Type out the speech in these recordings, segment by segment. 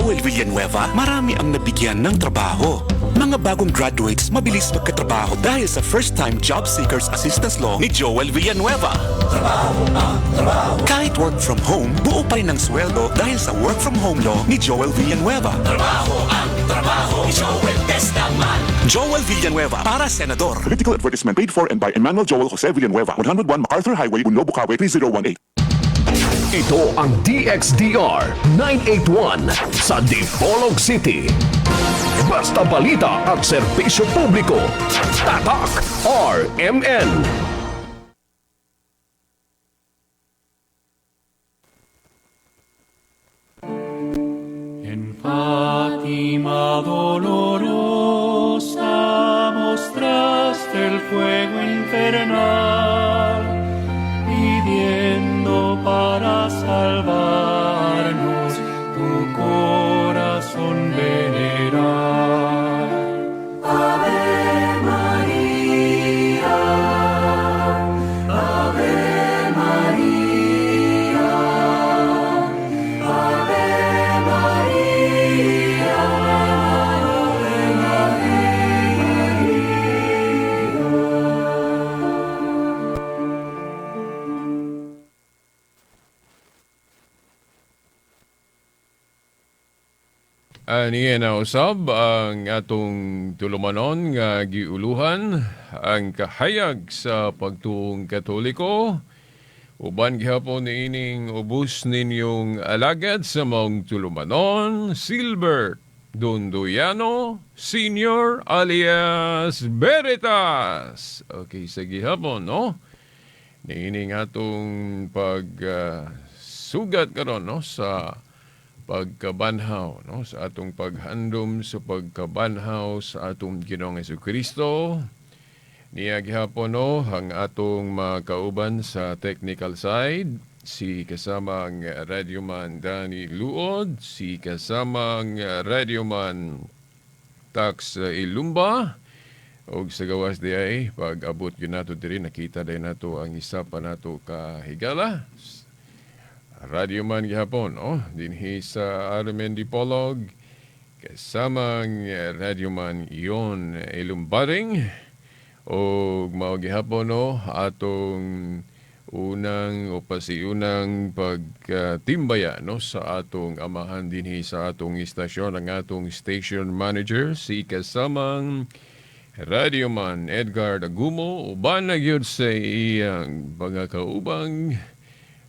Joel Villanueva, marami ang nabigyan ng trabaho. Mga bagong graduates mabilis magkatrabaho dahil sa first-time job seekers assistance law ni Joel Villanueva. Trabaho ang trabaho. Kahit work from home, buo pa rin ang sweldo dahil sa work from home law ni Joel Villanueva. Trabaho ang trabaho ni Joel Testaman. Joel Villanueva para senador. Political advertisement paid for and by Emmanuel Joel Jose Villanueva, 101 MacArthur Highway, Buenlo, Bocaue, 3018. Ito ang DXDR 981 sa Dipolog City. Basta balita at serbisyo publiko. Tatak RMN. En Fátima dolorosa mostraste el fuego infernal, pidiendo para salvarnos tu corazón venerar. Ave María, Ave María, Ave María, Ave María. Niya na usab ang atong tulumanon nga giuluhan ang kahayag sa pagtuong Katoliko. Uban gihapon niining ubos ninyong alagad sa maong tulumanon, Silbert Donduyano Senior alias Veritas. Okay, sa gihapon, no? Niining atong pagsugat karon, no, sa pagkabanhaw, no, sa atong paghandom sa pagkabanhaw sa atong Ginoong Kristo. Niya gihapon, no, ang atong makauban sa technical side, si kasamang radyoman Danny Luod, si kasamang radyoman Tax Ilumba, og sa gawas di ay pag abot gyud nato diri, nakita day nato ang isa pa nato ka higala. Radyoman gihapon, no, dinhi sa RMN Dipolog, kasamang radyoman Ion Ilumbaring. O mao gihapon, no, atong unang o pasiunang pagtimbaya, no, sa atong amahan dinhi sa atong istasyon, ang atong station manager, si kasamang radyoman Edgar Agumo, uban na gyud sa iyang mga kaubang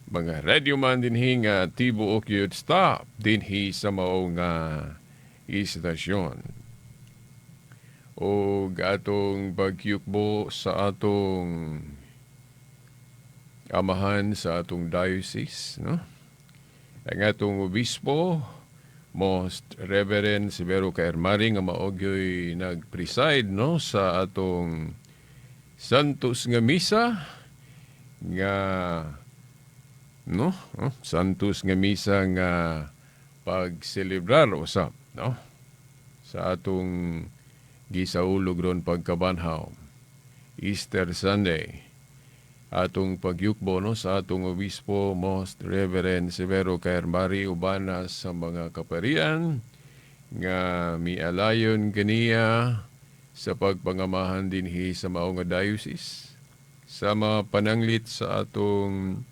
mga radyoman dinhi nga tibuok gyud stop dinhi sa mao nga istasyon. O atong pagyukbo sa atong amahan sa atong diocese, no? Ang atong obispo, Most Reverend Severo Caermari, nga mao gyoy nag-preside, no, sa atong Santos nga misa nga, no, oh, Santos nga misa nga pagselebrar usab, no, sa atong gisaulog ron pagkabanhaw, Easter Sunday. Atong pagyukbo, no, sa atong obispo, Most Reverend Severo Caermari, ubana sa mga kaparian nga mialayon kaniya sa pagpangamahan dinhi sa mao nga diocese, sa mga pananglit sa atong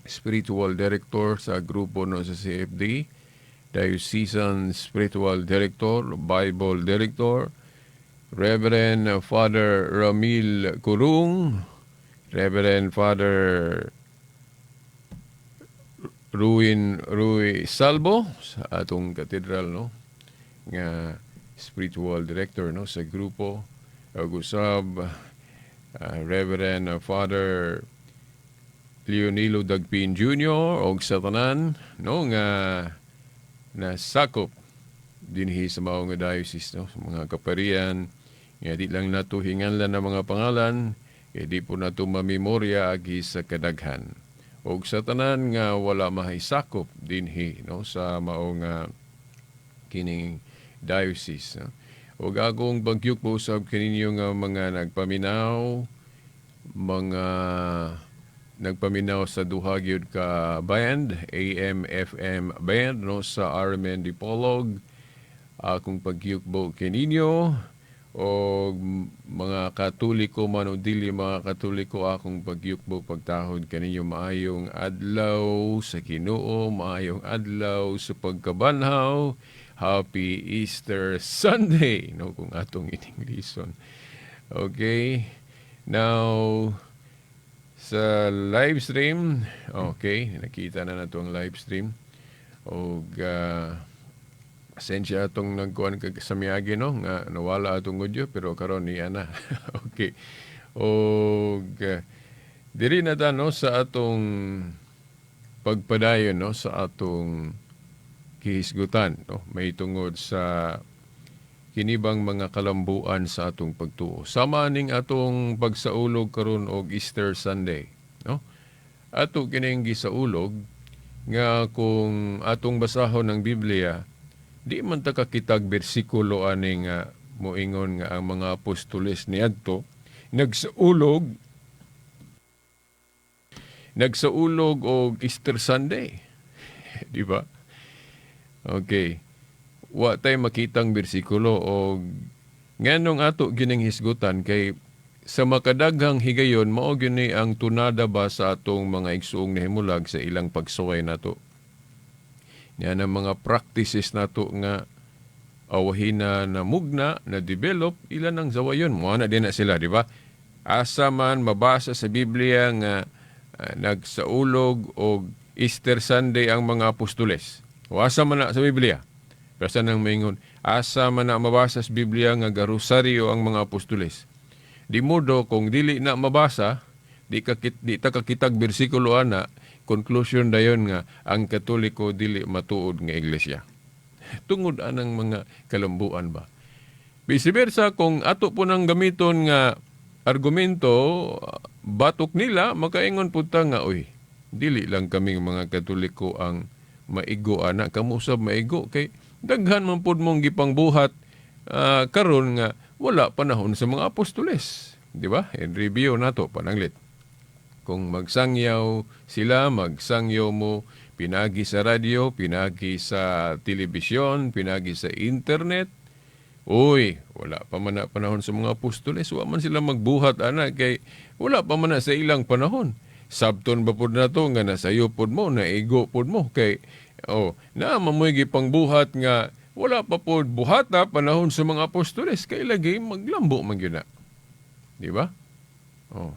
spiritual director sa grupo, no, sa CFD, Diocesan Spiritual Director, Bible Director, Reverend Father Ramil Kurung, Reverend Father Ruin Rui Salvo sa atong katedral, no, nga spiritual director, no, sa grupo, ug usab Reverend Father Leonilo Dagpin Jr. og sa tanan, no, nga nasakop dinhi sa mao nga diocese, no, sa mga kaparian nga di lang nato hinganlan ang mga pangalan kay di po nato mamemorya agi sa kadaghan, og sa tanan nga wala mahisakop dinhi, no, sa mao nga kining diocese, no? Og akong pagyukbo usab kaninyo nga mga nagpaminaw, mga nagpaminaw sa duha gyud ka band, AM FM band, no, sa RMN Dipolog. Akong pagyukbo kininyo o mga Katoliko man o dili mga Katoliko, akong pagyukbo, pagtahod kaninyo. Maayong adlaw sa Ginoo, maayong adlaw sa pagkabanhaw. Happy Easter Sunday, no, kung atong Inglison. Okay. Now sa live stream, okay, nakita na nato ang live stream. Og pasensya atong nagkuan kag sa miagi, no, nga nawala atong audio, pero karon niya na. Okay. Og diri na ta, no, sa atong pagpadayon, no, sa atong gihisgutan, no, may tungod sa kinibang mga kalambuan sa atong pagtuo. Sama ning atong pagsaulog karon og Easter Sunday, no? Ato kining gisaulog nga kung atong basahon ng Biblia, di man ta kakitag bersikulo ani nga moingon nga ang mga apostoles niadto nagsaulog og Easter Sunday. Di ba? Okay. Wa tay makitang bersikulo, og nganong ato gining hisgutan kay sa makadaghang higayon mao gyud ni ang tunada ba sa atong mga igsuong nahimulag sa ilang pagsuway nato. Yan ang mga practices nato nga awahina na mugna, na develop, ilan ang zawayon. Mo na din na sila, di ba? Asa man mabasa sa Biblia nga nagsaulog og Easter Sunday ang mga apostoles? O asa man na sa Biblia? Pero sa nang maingon, asa man na mabasa sa Biblia nga garosaryo ang mga apostoles? Di modo kung dili na mabasa, di ta kakitag bersikulo ana, conclusion dayon nga ang Katoliko dili matuod nga iglesia. Tungod anang mga kalambuan ba. Vice versa, kung ato po nang gamiton nga argumento, batok nila, makaingon po ta nga, "Uy, dili lang kaming mga Katoliko ang maigo ana, kamo usab maigo kay daghan man pud mong gipangbuhat karon nga wala panahon sa mga apostoles." Di ba? In review nato pananglit. Kung magsangyaw sila, magsangyaw mo, pinagi sa radyo, pinagi sa telebisyon, pinagi sa internet. Uy, wala pa man na panahon sa mga apostoles. Wa man sila magbuhat ana kay wala pa man na sa ilang panahon. Sabton ba pud nato nga nasayo pud mo, naigo pud mo kay oh, naa man moy gipangbuhat nga wala pa pud buhata panahon sa mga apostoles, kay lagi maglambo man gyud na. Di ba? Oh.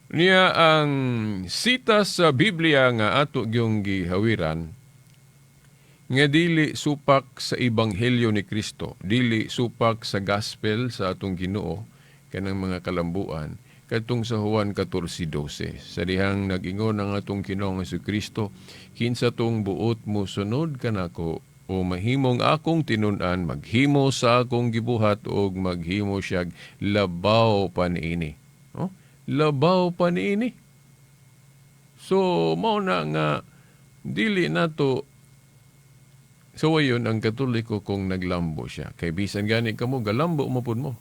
Niya ang sita sa Biblia nga ato gyung gihawiran nga dili supak sa ebanghelyo ni Kristo, dili supak sa gospel sa atong Ginoo kanang mga kalambuan, kadtong sa Juan 14:12. Sa dihang nag-ingon ang atong Ginoong Kristo, "Kinsa tong buot mo sunod kanako o mahimong akong tinun-an, maghimo sa akong gibuhat og maghimo siyag labaw pa niini." Oh? Labaw pa niini. So mao na nga dili nato suwayon ang Katoliko kung naglambo siya. Kay bisan gani kamo galambo mo pud mo.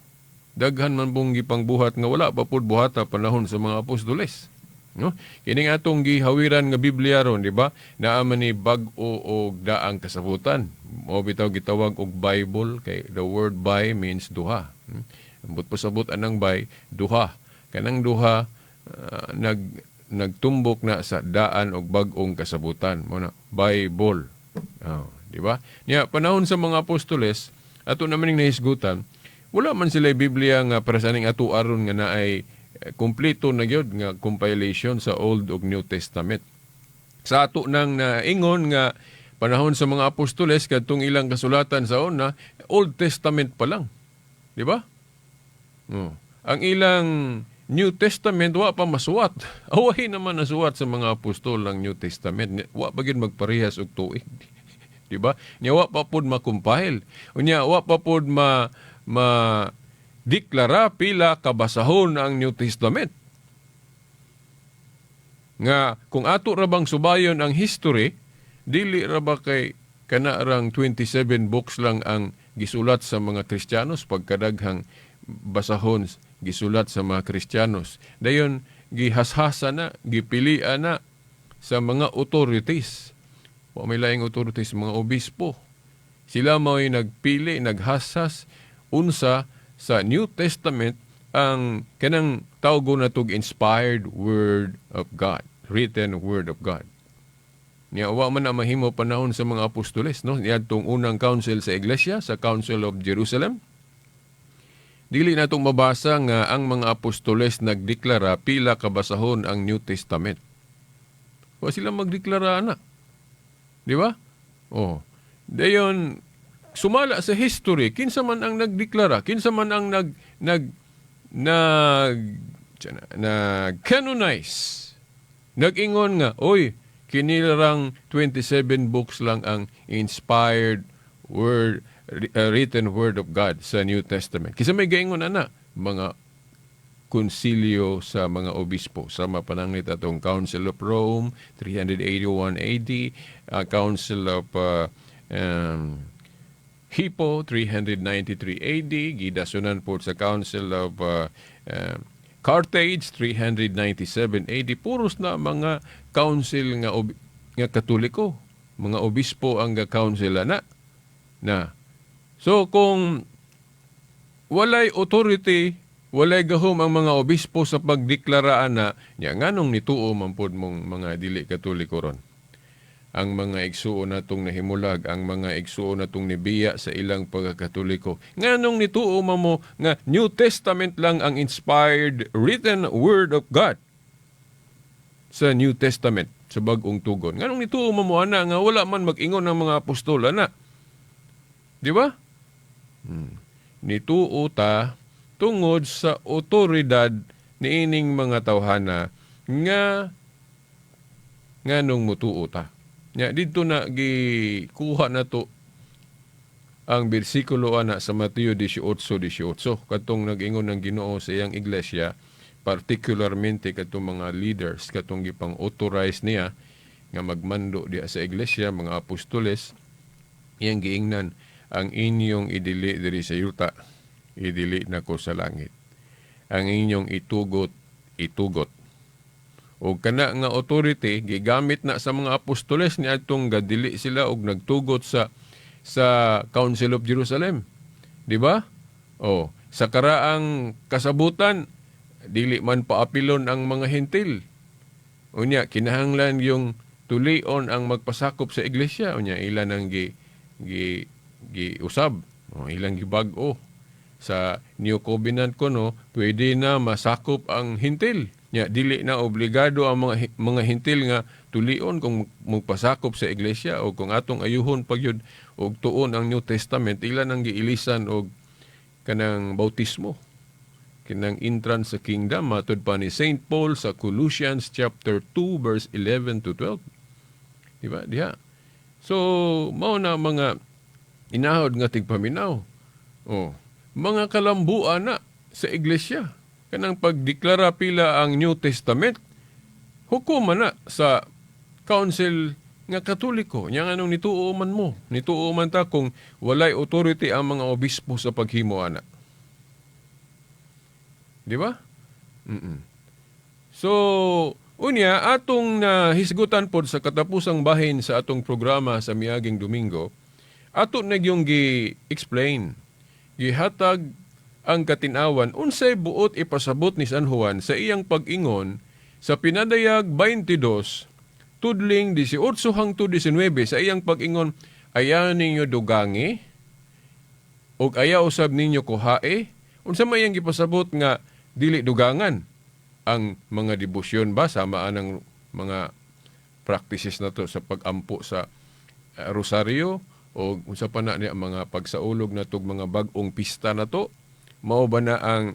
Daghan man pong gipangbuhat nga wala pa pud buhata panahon sa mga apostoles. No? Kining atong gihawiran nga Biblia ron, di ba? Naa man ni bag-o og daang kasabutan. Mao bitaw gitawag og Bible kay the word "bi" means duha. Ambot pasabot anang "bi", duha. Kanang duha nagtumbok na sa daan og bag-ong kasabutan. Mao na Bible. Oh, di ba? Nya panahon sa mga apostoles, ato naman ning nahisgutan, wala man sila Biblia nga para sa ning ato aron nga naay kompleto na gyud nga compilation sa Old ug New Testament. Sa ato nang naingon nga panahon sa mga apostoles, kadtong ilang kasulatan sa una, Old Testament pa lang. Di ba? Oh. Ang ilang New Testament wa pa masuwat. Awahi naman nasuwat sa mga apostol ang New Testament. Wa pa gyud magparehas og tuig. Di ba? Nya wa pa pud ma-compile. Unya wa pa pud ma ma deklara pila kabasahon ang New Testament. Nga kung ato ra bang subayon ang history, dili ra ba kay kana rang 27 books lang ang gisulat sa mga Kristiyanos, pagkadaghang basahon gisulat sa mga Kristiyanos? Dayon gihashasa na, gipilian na sa mga authorities. Wa may laing authorities, mga obispo. Sila mao'y nagpili, naghashas unsa sa New Testament ang kanang tawgon natog inspired word of God, written word of God. Nya wa man na mahimo panahon sa mga apostoles, no? Niadtong unang council sa iglesia, sa Council of Jerusalem. Dili natong mabasa nga ang mga apostoles nagdeklara pila ka basahon ang New Testament. Wa sila magdeklara ana. Di ba? Oh. Dayon sumala sa history, kinsa man ang nagdeklara, kinsa man ang nag nag nag nag canonize. Nag-ingon nga, oy, kinirang 27 books lang ang inspired word, written word of God sa New Testament. Kinsa may gaingon ana, mga konsilyo sa mga obispo. Sama pananglit atong Council of Rome, 381 AD, Council of Hippo, 393 AD, gidasunan po sa Council of Carthage, 397 AD. Puros na mga council nga Katoliko, mga obispo ang ga council na na. So kung walay authority, walay gahom ang mga obispo sa pagdeklara ana, nya nganong nituo man pod mong mga dili Katoliko ron? Ang mga igsuon natong nahimulag, ang mga igsuon natong nibiya sa ilang pagkakatoliko. Nganong nituo man mo nga New Testament lang ang inspired written word of God sa New Testament, sa Bagong Tugon? Nganong nituo man mo ana nga wala man mag-ingon ng mga apostol ana? Di ba? Nituo ta tungod sa otoridad niining mga tawhana nga nganong mutuo ta. Nya didto na gikuha na to ang bersikulo ana sa Mateo 18:18, katong nag-ingon ng Ginoo sa iyang iglesia, particularmente katong mga leaders katong gipang authorize niya nga magmando diha sa iglesia, mga apostoles. Iyang giingnan, "Ang inyong idili diri sa yuta, idili nako sa langit. Ang inyong itugot, itugot." O kana nga authority gigamit na sa mga apostoles niadtong gadili sila og nagtugot sa Council of Jerusalem. Di ba? O sa karaang kasabutan, dili man paapilon ang mga Hentil. Unya kinahanglan yung tulion ang magpasakop sa iglesia. Unya ilan ang gi gi giusab. O, ilang gibag-o sa New Covenant ko, no, pwede na masakop ang Hentil. Nya dili na obligado ang mga Hentil nga tulion kung magpasakop sa iglesia o kung atong ayuhon pagyud og tuon ang New Testament, ilan ang giilisan og kanang bautismo, kinang entrance sa kingdom, matud pa ni Saint Paul sa Colossians chapter 2 verse 11 to 12. Di ba? Diha. So mao na mga inahod nga tigpaminaw. Oh, mga kalambuan na sa iglesia. Kanang pagdeklara pila ang New Testament, hukuman na sa council nga Katoliko. Nya nganong nituo man mo? Nituo man ta kung walay authority ang mga obispo sa paghimo ana. Di ba? So, unya, atong nahisgutan pod sa katapusang bahin sa atong programa sa miaging Domingo, ato na yung gi-explain, gihatag ang katinawan unsay buot ipasabot ni San Juan sa iyang pag-ingon sa Pinadayag 22 tudling 18 hangtod 19, sa iyang pag-ingon, "Ayaw ninyo dugangi ug ayaw usab ninyo kuhae." Unsa may iyang gipasabot nga dili dugangan? Ang mga debosyon ba, sama anang mga practices na to sa pag-ampo sa rosaryo o unsa pa na niya, mga pagsaulog na tog mga bag-ong pista na to? Mao ba na ang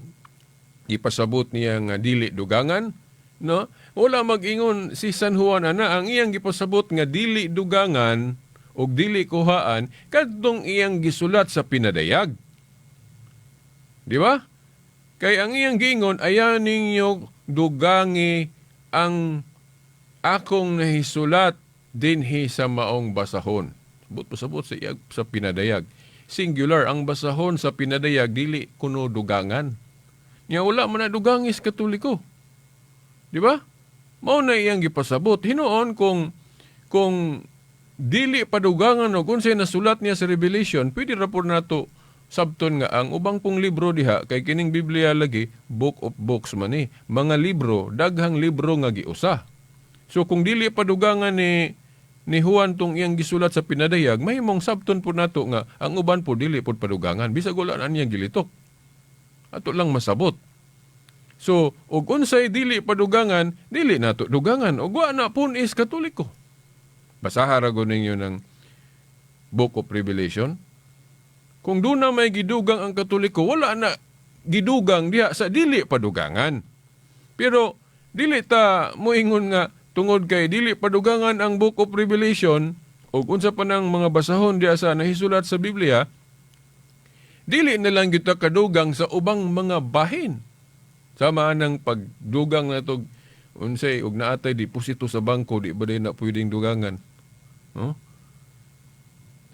ipasabot niya nga dili dugangan? No, wala mag-ingon si San Juan ana. Ang iyang gipasabot nga dili dugangan og dili kuhaan, kadtong iyang gisulat sa Pinadayag. Di ba? Kay ang iyang giingon, "Ayaw ninyo dugangi ang akong nahisulat dinhi sa maong basahon." But pasabot sa iyag sa Pinadayag. Singular ang basahon sa Pinadayag, dili kuno dugangan. Nya wala man na dugangis Katoliko. Di ba? Mao na iyang gipasabot. Hinuon kung dili padugangan o kung nasulat niya sa Revelation, pwede ra po nato sabton nga ang ubang pong libro diha kay kining Biblia lagi book of books man ni, mga libro, daghang libro nga giusa. So kung dili padugangan ni Juan tong iyang gisulat sa pinadayag, mahimong sabton po nato nga ang uban po dili pod padugangan bisag wala na niya gilitok. Ato lang masabot. So, og unsay dili padugangan, dili nato dugangan ug wa na pun is Katoliko. Basaha ra gud ninyo ng Book of Revelation. Kung doon na may gidugang ang Katoliko, wala na gidugang diha sa dili padugangan. Pero dili ta moingon nga tungod kay dili padugangan ang Book of Revelation ug unsa pa nang mga basahon diha sa nahisulat sa Biblia, dili na lang gyud ta kadugang sa ubang mga bahin. Sama nang pagdugang na to, unsay og naatay deposito sa bangko, di ba din na pwedeng dugangan? No?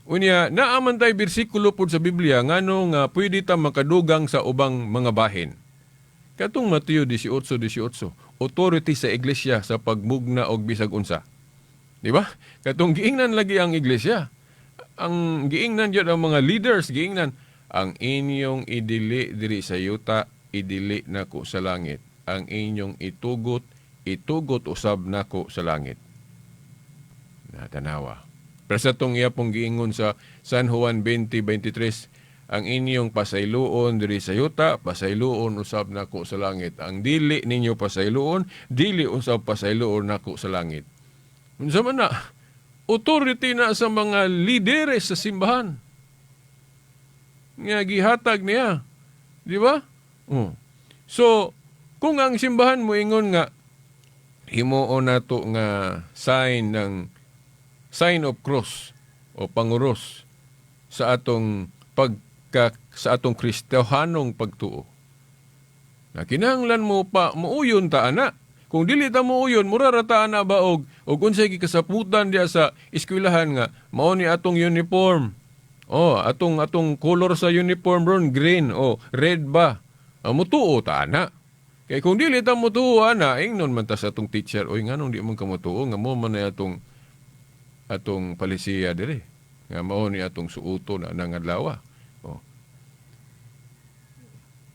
Unya, naa man tay bersikulo pod sa Biblia ngano nga pwede ta makadugang sa ubang mga bahin. Katong Mateo 18:18, authority sa iglesia sa pagmugna og bisag unsa. Di ba? Katong giingnan lagi ang iglesia. Ang giingnan jud ang mga leaders, giingnan ang inyong idili diri sa yuta, idili nako sa langit. Ang inyong itugot, itugot usab nako sa langit. Natanawa. Pero sa tong iya pong giingon sa San Juan 20:23, ang inyong pasayloon diri sa yuta, pasayloon usab nako sa langit. Ang dili ninyo pasayloon, dili usab pasayloon nako sa langit. Unsa man na? Authority na sa mga lideres sa simbahan nga gihatag niya. Di ba? Oh. So, kung ang simbahan mo ingon nga himuon nato nga sign ng sign of cross o panguros sa atong Kristohanong pagtuo. Na kinahanglan mo pa muuyon ta ana. Kung dili ta muuyon, mura ra ta ana ba og unsay gikasaputan diya sa eskwelahan nga mao ni atong uniform. Oh, atong color sa uniform ron green o red ba? Ah, mutuo ta ana. Kay kung dili ta mutuo ana, ingnon man ta sa atong teacher, "Oy, nganong di man ka mutuo nga mo man na atong palisiya dire nga mao ni atong suoto na nangadlaw?" Oh.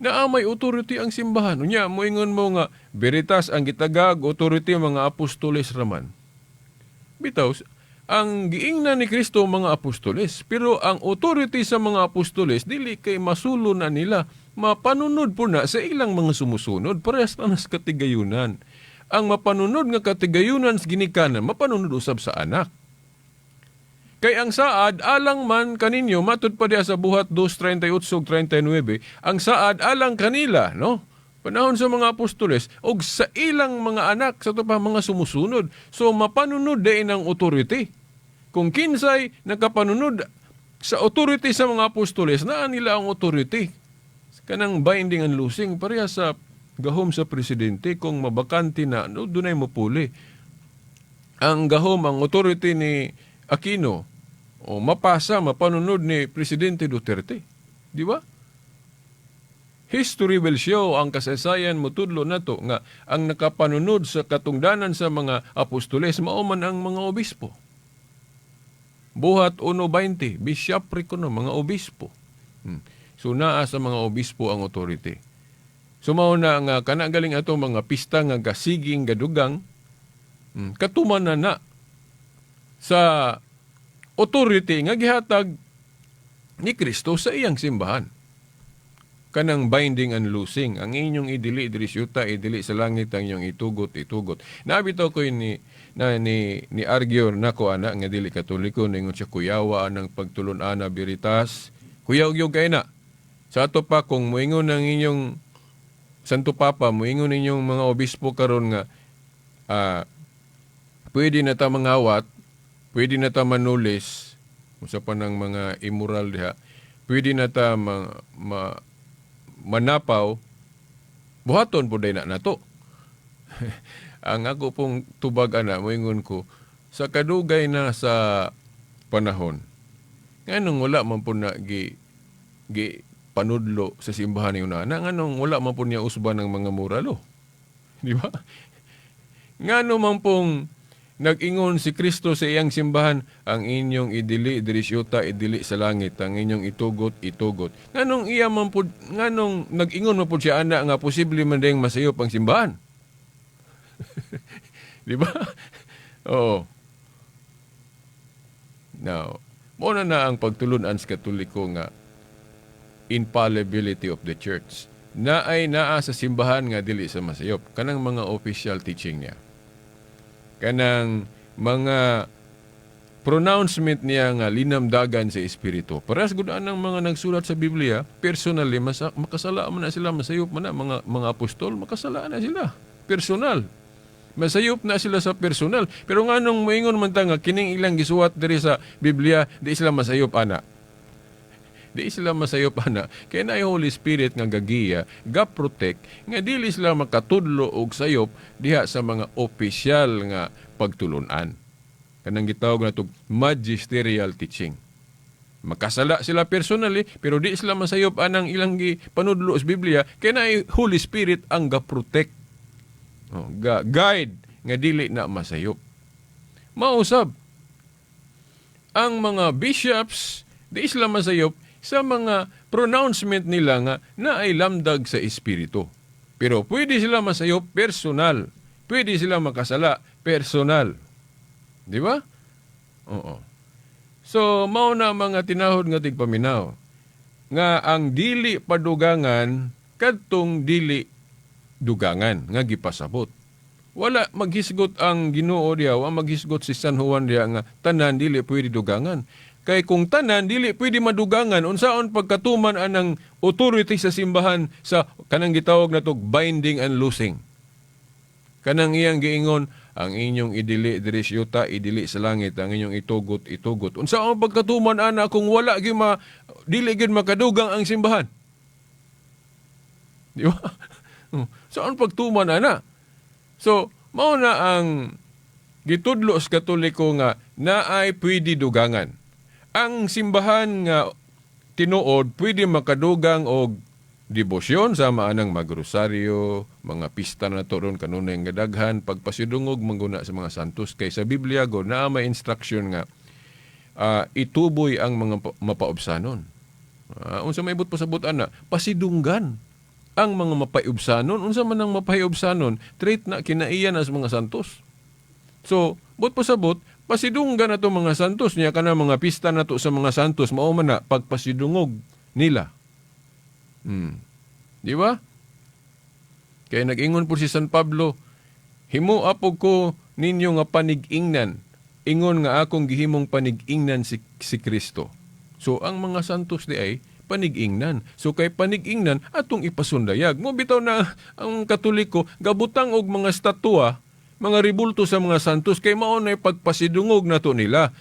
Naa may authority ang simbahan. Unya, moingon mo nga Veritas ang gitagag authority mga apostoles raman. Bitaw, ang giingnan ni Kristo mga apostoles, pero ang authority sa mga apostoles dili kay masulo na nila, mapanunod po na sa ilang mga sumusunod, parehas na nas katigayunan. Ang mapanunod nga katigayunan sa ginikanan, mapanunod usab sa anak. Kay ang saad alang man kaninyo, matud pa diya sa Buhat 2:38 ug 39, ang saad alang kanila, no? Panahon sa mga apostoles og sa ilang mga anak sa pa mga sumusunod. So mapanunod din ang authority. Kung kinsay nakapanunod sa authority sa mga apostoles, naa nila ang authority. Kanang binding and loosing, pareha sa gahom sa presidente, kung mabakante na, no, dunay mopuli. Ang gahom, ang authority ni Aquino, o mapasa, mapanunod ni Presidente Duterte. Di ba? History will show, ang kasaysayan mutudlo nato nga ang nakapanunod sa katungdanan sa mga apostoles mao man ang mga obispo. Buhat 1:20, bishopric kuno, mga obispo. So naa sa mga obispo ang authority. So mao na nga kana galing ato mga pista nga gasiging gadugang, katuman na na sa authority nga gihatag ni Kristo sa iyang simbahan. Kanang binding and loosing, ang inyong idili diri sa yuta, idili sa langit, ang inyong itugot, itugot. Nabitaw ko ni na ni ni argue nako ana nga dili Katoliko, ningon siya kuyawa ang pagtulon-ana Veritas. Kuyaw gyud kay na. Sa ato pa kung moingon ang inyong Santo Papa, moingon ninyong mga obispo karon nga pwede na ta mangawat, pwede na ta manulis, usa pa ng mga immoral diha, pwede na ta manapaw, buhaton po na nato. Ang ako pong tubag ana, moingon ko, sa kadugay na sa panahon, nganong wala man po na gi panudlo sa simbahan ni una, nganong wala man po niya usban ng mga moralo? Di ba? Ngano man pong nag-ingon si Kristo sa iyang simbahan, "Ang inyong idili diri sa yuta, idili sa langit, ang inyong itugot, itugot"? Nganong iya man pud, nganong nag-ingon man pud siya ana nga posible man ding masayop ang simbahan? Di ba? Oo. Now, mao na na ang pagtulunan sa Katoliko nga infallibility of the Church. Na ay naa sa simbahan nga dili sa masayop. Kanang mga official teaching niya. Kanang mga pronouncement niya nga linamdagan sa Espiritu. Parehas gud anang mga nagsulat sa Biblia, personally makasala man na sila, masayop man na mga apostol, makasala na sila. Personal. Masayop na sila sa personal. Pero nganong moingon man ta nga kining ilang gisuwat diri sa Biblia, di sila masayop ana? Di sila masayop ana. Kay naay Holy Spirit nga gagiya, ga-protect nga dili sila makatudlo og sayop diha sa mga opisyal nga pagtulunan. Kanang gitawag natog magisterial teaching. Makasala sila personally, pero di sila masayop anang ilang gipanudlo sa Biblia kay naay Holy Spirit ang ga-protect. Oh, ga guide nga dili na masayop. Mausab ang mga bishops, di sila masayop sa mga pronouncement nila nga naay lamdag sa Espiritu. Pero pwede sila masayop personal. Pwede sila makasala personal. Di ba? Oo. So, mao na mga tinahod nga tigpaminaw nga ang dili padugangan kadtong dili dugangan nga gipasabot. Wala maghisgot ang Ginoo diha, wa maghisgot si San Juan diha nga tanan dili pwede dugangan. Kay kung tanan dili pwede madugangan, unsaon pagkatuman anang authority sa simbahan sa kanang gitawag natog binding and loosing? Kanang iyang giingon, "Ang inyong idili diri sa yuta, idili sa langit, ang inyong itugot, itugot." Unsaon pagkatuman ana kung wala gyud ma dili gyud makadugang ang simbahan? Di ba? Saan pagtuman ana? So, mao na ang gitudlo sa Katoliko nga naay pwede dugangan. Ang simbahan nga tinuod pwede makadugang og debosyon sama anang magrosaryo, mga pista na to ron kanunay nga daghan, pagpasidungog mangguna sa mga santos, kay sa Biblia go naa may instruction nga ituboy ang mga mapaubsanon. Unsa may buot pasabot ana? Pasidunggan ang mga mapaubsanon. Unsa man ang mapaubsanon? Treat na kinaiya na sa mga santos. So, buot pasabot, pasidunggan na to mga santos niya kana mga pista na to sa mga santos, mao man na pagpasidungog nila. Di ba? Kaya nag-ingon po si San Pablo, "Himo apog ko ninyo nga panig-ingnan, ingon nga akong gihimong panig-ingnan si Kristo." So ang mga santos di ay panig-ingnan. So kay panig-ingnan, atong ipasundayag. Mo bitaw na ang Katoliko gabutang og mga estatua, mga ribulto sa mga santos kay mao na pagpasidungog nato nila.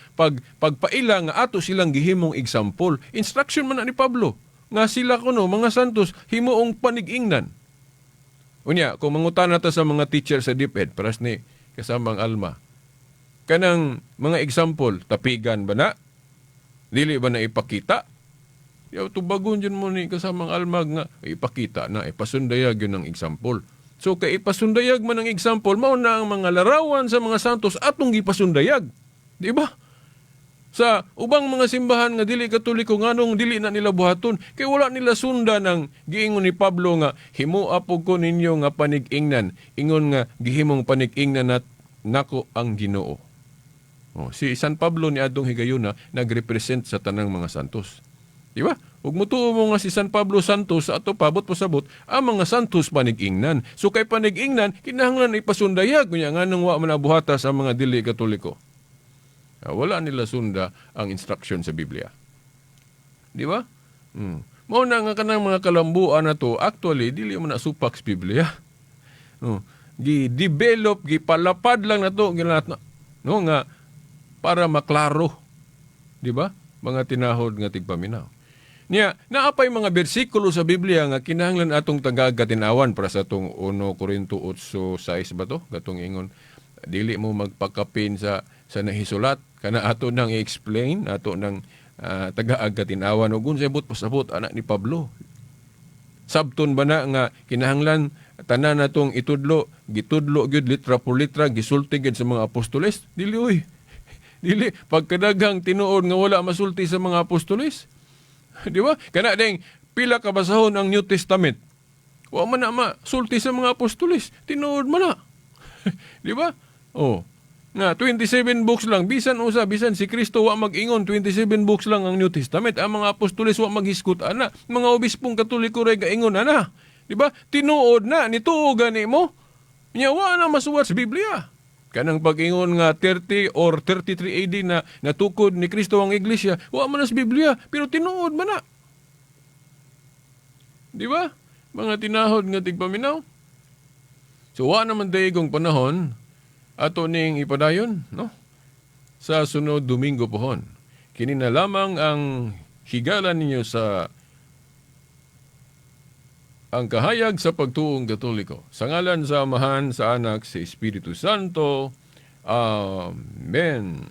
Pagpaila nga ato silang gihimong example. Instruction man na ni Pablo nga sila kuno mga santos himuong panig-ingnan. Unya, kung mangutana ta sa mga teacher sa DepEd, paras ni kasamang Alma, kanang mga example, tapigan ba na? Dili ba na ipakita? Yaw, tubagon dyan mo ni kasamang Alma nga ipakita na, ipasundayag yun ang example. So kay ipasundayag man ang example, mao na ang mga larawan sa mga santos atong gipasundayag. Di ba? Sa ubang mga simbahan nga dili Katoliko, nganong dili na nila buhaton? Kay wala nila sundan ang giingon ni Pablo nga "Himo apog ko ninyo nga panig-ingnan ingon nga gihimong panig-ingnan nat nako ang Ginoo." Oh, si San Pablo ni adtong higayuna nagrepresent sa tanang mga santos. Di ba? Ug mutuo mo nga si San Pablo santos sa ato, pabot pasabot ang mga santos panig-ingnan. So kay panig-ingnan, kinahanglan ipasundayag. Kunya nganong wa man nabuhata sa mga dili Katoliko? Wala nila sunda ang instruction sa Biblia. Di ba? Mao na nga kanang mga kalambuan na to, actually dili man na supak sa Biblia. No. Gi-develop, gipalapad lang na to, ginat na, no, nga para maklaro. Di ba? Mga tinahod nga tigpaminaw. Niya, naapay mga bersikulo sa Biblia nga kinahanglan atong tagagatinawan para sa atong 1 Korinto 8:6 ba to? Gatong ingon dili mo magpakapin sa nahisulat kana ato nang i-explain, ato nang tagaag katinawan ug unsay buot pasabot anak ni Pablo. Sabton ba na nga kinahanglan Tanan natong itudlo, gitudlo gyud litra por litra, gisulti gyud sa mga apostoles. Dili oy. Dili pagkadaghang tinuod nga wala masulti sa mga apostoles. Di ba? Kana ding pila ka basahon ang New Testament. Wa man na masulti sa mga apostoles. Tinuod man na. Di ba? Oh. Nga 27 books lang, bisan usa, bisan si Kristo wa mag-ingon, 27 books lang ang New Testament. Ang mga apostoles wa maghisgot ana. Mga obispong Katoliko ray gaingon ana. Di ba? Tinuod na, nituo gani mo. Nya wa na masuwat sa Biblia. Kanang pag-ingon nga 30 or 33 AD na natukod ni Kristo ang iglesia, wa man na sa Biblia, pero tinuod man na. Di ba? Mga tinahod nga tigpaminaw. So wa naman dayegong panahon ato ning ipadayon, no? Sa sunod Domingo pohon. Kini na lamang ang higala ninyo sa ang kahayag sa pagtuong Katoliko. Sa ngalan sa Amahan, sa Anak, sa Espiritu Santo. Amen.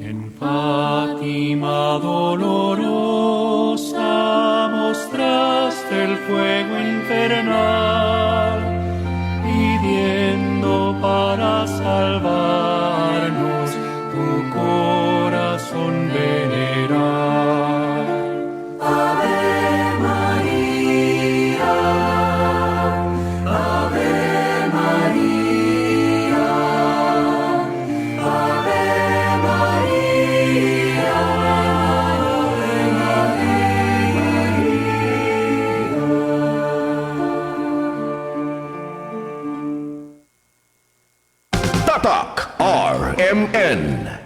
En Fátima dolorosa mostraste el fuego infernal, pidiendo para salvarnos tu corazón veneral. Ave María, Ave María, Ave María, Ave María. Tatak RMN.